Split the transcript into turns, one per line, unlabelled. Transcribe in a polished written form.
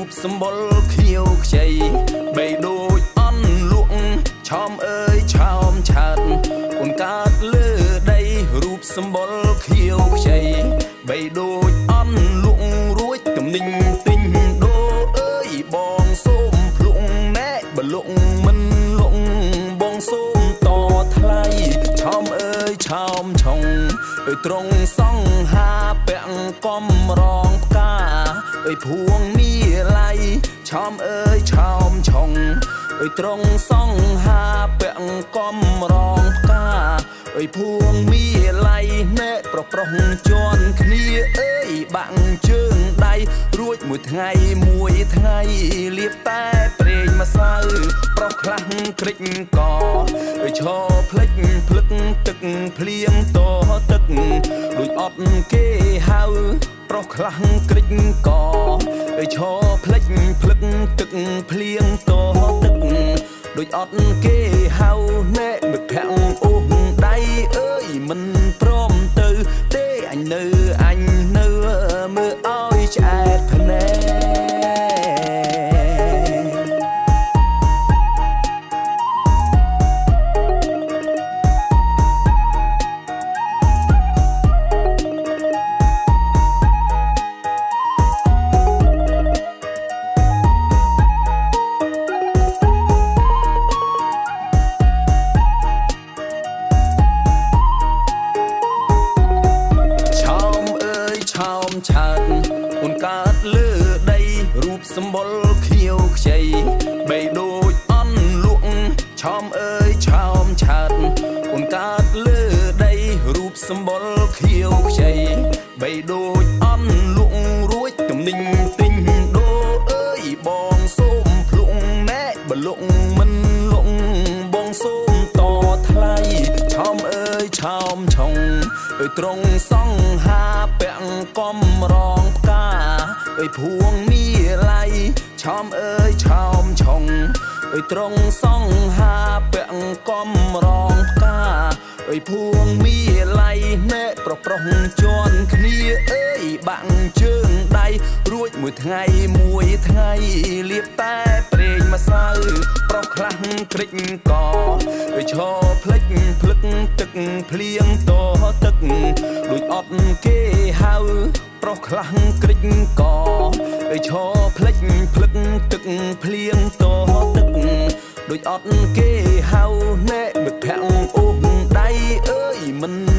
រូបសម្បុរខៀវខ្ចីបីដូចអន់លក់ឆោមអើយឆោមឆាតអូនកើតលើដីរូបសម្បុរខៀវខ្ចីបីដូចអន់លក់រួចទំនិញទិញដូអើយបងសូមភ្លុកណែបលុកមិនលុកបងសូមតថ្លៃឆោមអើយឆោមឆុងអើយត្រង់សង្ហាពាក់កំរងផ្កាអើយភួងមាល័យឆោមអើយឆោមឆុងអើយត្រង់សង្ហាពាក់កំរងផ្កាអើយភួងមាល័យណែប្រុសប្រុសជន់គ្នាអើយបាក់ជើងដៃរួចមួយថ្ងៃមួយថ្ងៃលៀបតែប្រេងម្សៅប្រុសខ្លះក្រិចកអើយឈរភ្លេចភ្លឹកទឹកភ្លៀងតទឹកដូចអត់គេហៅប្រុសខ្លះក្រិចកអើយឈរភ្លេចភ្លឹកទឹកភ្លៀងតទឹកដូចអត់គេហៅណែមិត្តភក្តិអូសដៃអើយមិនព្រមទៅទេអញនៅអញនៅមើលឲ្យឆ្អែតភ្នែកឆាតអូនកើតលើដីរូបសម្បុរខៀវខ្ចីបីដូចអន់លក់ឆោមអើយឆោមឆាតអូនកើតលើដីរូបសម្បុរខៀវខ្ចីបីដូចអន់លក់រួចទំនិញទិញដូអើយបងសូមភ្លុកណែបលុកមិនលុកបងសូមតថ្លៃឆោមអើយឆោមឆុងអើយត្រង់សង្ហាពាក់កំរងផ្កាអើយភួងមាល័យឆោមអើយឆោមឆុងអើយត្រង់សង្ហាពាក់កំរងផ្កាអើយភួងមាល័យណែប្រុសប្រុសជន់គ្នាអើយបាក់ជើងដៃរួចមួយថ្ងៃមួយថ្ងៃលៀបតែប្រេងម្សៅប្រុសខ្លះក្រិចកអើយឈរភ្លេចភ្លឹកទឹកភ្លៀងតទឹកដូចអត់គេហៅប្រុសខ្លះក្រិចកអើយឈរភ្លេចភ្លឹកទឹកភ្លៀងតទឹកដូចអត់គេហៅណែមិត្តភក្តិអូសដៃអើយមិន